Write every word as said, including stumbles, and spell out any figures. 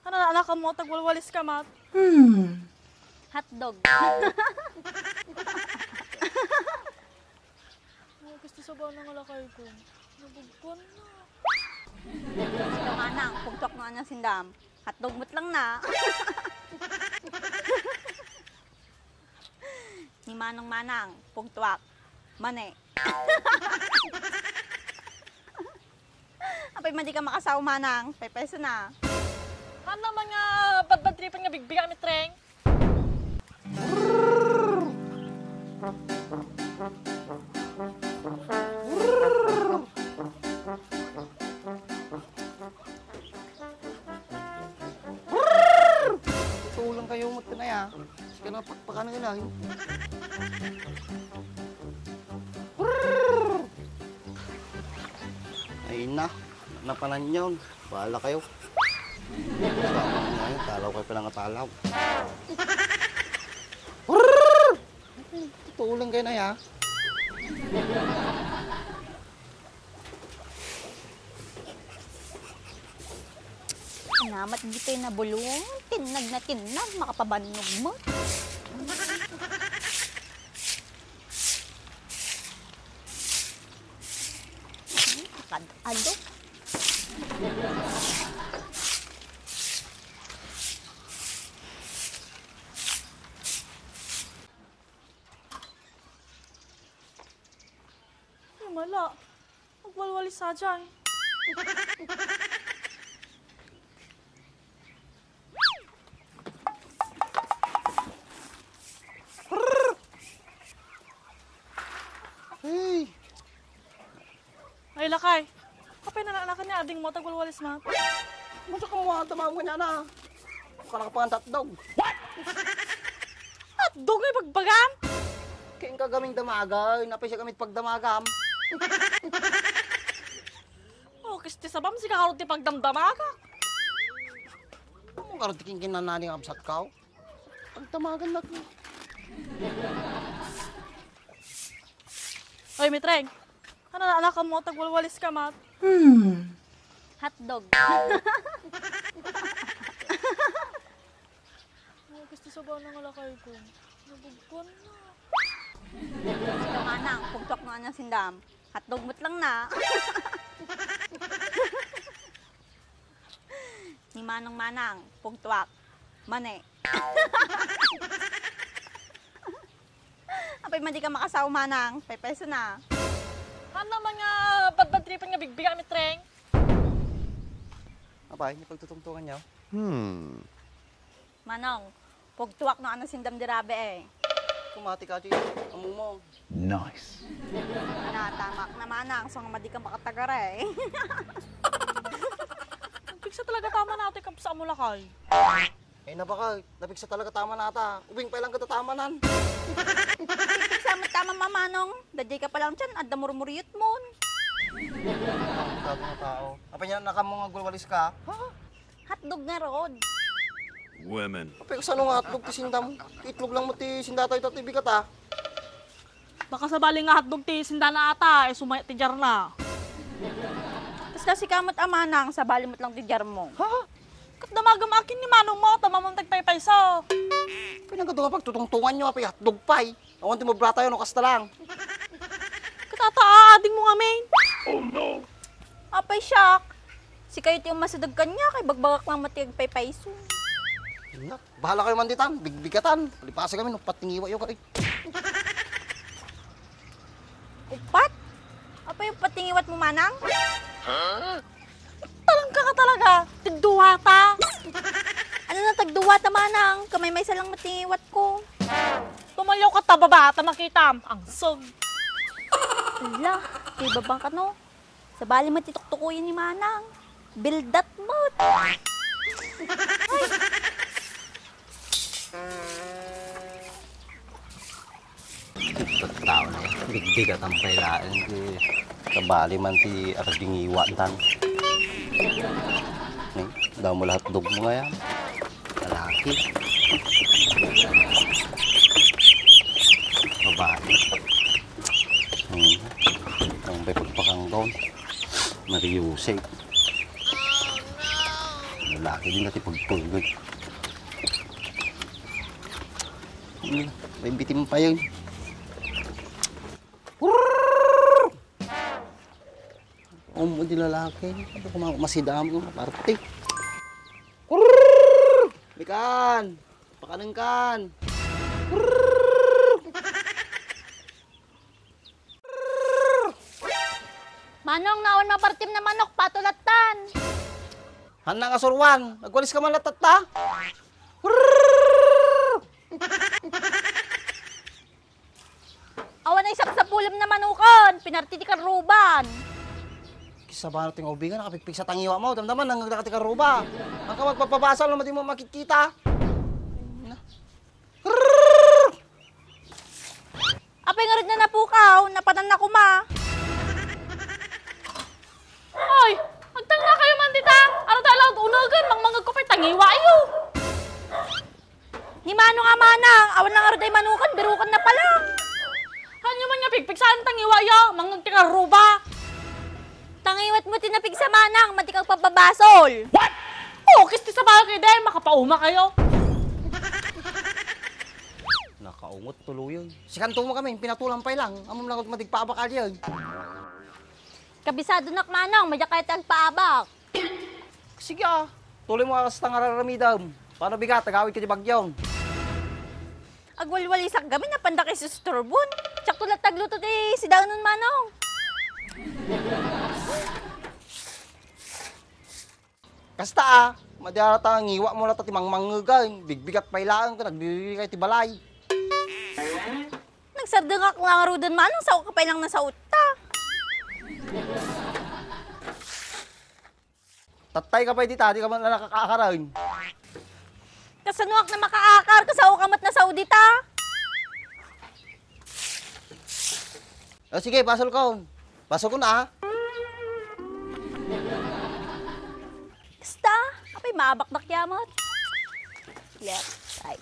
Ano, anak, mo, tagwalwalis ka, mat? Hmm. Hotdog. Oh, gusto sa ba ng alakay ko? Nabugkon na. Sige, manang, pugtuak no ania sindam. Hotdog met lang na. Ni Manong, manang, pugtuak. Mani. Apay, madi ka makasao, manang. Paypayso na. Haan naman nga badbadtripen nga bigbiga, Mitreng. Tutulang kayo mo tinaya. Sige na, pakpakan na yun, ah. Ay na, napanan yun. Bahala kayo. Ay, talaw kayo pala nga talaw. Tutulang kayo na ya. Namat ditoy na bulong. Tinnag na tinnag, makapabannog mo. Kad-ado. Ay, mala. Magwalwalis sa dyan. Hey! Ay, lakay. Apay, nananakan ni ading mo, tagwalwalis, ma. Masa ka mo, tama mo niya na. Baka nakapangan hotdog. Hotdog nga ibagbagam? Kain ka gaming damagay, napay siya gamit pagdamagam. Oh, kisti sabam, siga karod ti pagdamdamagak. Amo karod ti kinkinanani nga absat ka, oh. Pagdamagan na ko. Oy, Mitreng. Ano na, anak mo, tagwalwalis ka, mat? Hmm. Hotdog. Oh, gusto sa ba ng alakay ko? Nabugkon na. Sige, manang, pugtuak no ania sindam. Hotdog met lang na. Ni Manong, manang, pugtuak. Mani. Apay, madi ka makasao, manang. Paypayso na. Haan naman nga badbadtripen nga bigbiga, Mitreng. Apay, ni pagtutungtungan niyo? Hmm. Manong, pugtuak no ania sindam di rabii, eh. Kumati ka, Chi. Amo mo. Nice. Natamak na, manang, so nga madi ka makatagari, eh. Pigsa talaga tama natin, kapsa mo lakay. Eh, nabaka, napigsa talaga tama nata. Ubing pa ilang katatamanan. Pigsa mo tama, mamanong. Dadya ka palang tiyan, adda murmuriot mon. Ang tao nga tao. Apa niya, nakam mo nga gulwalis ka? Ha? Hotdog nga rod. Women. Apa yung sano nga hotdog ti sindam? Itlog lang mo ti sinda tayo, tayo bigat, ah. Baka sabali nga hotdog ti sindana ata, eh, sumaya ti jar na. Kas kasi ka met a manang, sabali met lang ti jar mo. Ha? Ket damagem akin ni manong mo, ta mamon tagpaypayso. Pinagado nga pagtutungtungan nyo, apay hotdog pay. Awan ti mabrata yun, o kasta lang. Ket ata, ading mo ngamin. Oh no! Apay siak. Sikayo ti umasideg kaniak, kay bagbagak lang met ti agpaypayso. Ingat. Bahala kayo man ditan, bigbigatan. Palipasa kami, no, patingiwa yo kay. Upat? Apay, patingiwat mo, manang? Talangka ka talaga. Tagduwata. Ano na tagduwata, manang? Kamay maysa lang matingiwat ko. Tumayo ka ta baba, ta makitam. Ang sug. Ala, ti baba ka, no? Sabali met ti tuktukoyen ni manang. Bildat met. Ay. Tattao na yan. Bigbigat ang pailaeng ti sabali man ti agdingiwatan. Ni, damo lahat dugmo nga yan. Lalaki. Babae. Hmm. Ang may pagpakanggaw. Mariusay. Laki din dati pagtulog. Ano, may bitin pa yun. Umo di lalaki. Ano ko ma-, masidam ko, parte. Mikan! Pakanengkan! Manong, naawan mapartim na manok, patulattan. Hanna nga suruan, nagwalis ka man latta. Awan ay sapsapulem na manukon, pinarti ti karruban. Kisabano ti nga ubingan, nakapigpigsa tangiwa mo, damdaman, nangagda ka ti karruba. Ang ka magpapabasal, no, madi mo makitkita. Apay ngarud na napukaw, napanan na kuma. Oy, agtanga kayo man dita. Ano tayo laud unagan, mangmangag ko pa'y tangiwa ayo. Ni Manong a manang, awan na ngarud ay manukan, birukan na pala. Hanyo man nga pigpigsaan tangiwa ayo, mangag ti karruba. Tangiwat mo ti napigsa manang, mati kang pababasol. What? Oh, kisti sa bayo kayo, dahil makapauma kayo. Nakaungot tuluyon. Sikanto mo kami, pinatulang pay lang. Amom lang matigpaabak aliyan. Kabisado nak manang, madya kayo ti agpaabak. Sige ah, tuloy mo kasta nga raramidam. Paano bigat, tagawid ka di bagyon? Agwalwalisak gamin, napanda kay susturbon. Tsakto lang tagluto ti sidaenon manong. Kasta a, madi a ta ngiwa mo latta ti mangmangegan, bigbigat pay laeng ken agdiri kay ti balay. Nagsardengak nga ngaruden manong, sao ka pay lang nasaotta. Tattay ka pay dita, di ka man nakakaakaran. Kasanoak na makaakar, kasao ka met nasao dita. O sige, basol ko. Basol ko na, ah. Kasta, apay maabakdak yamat. Left, right.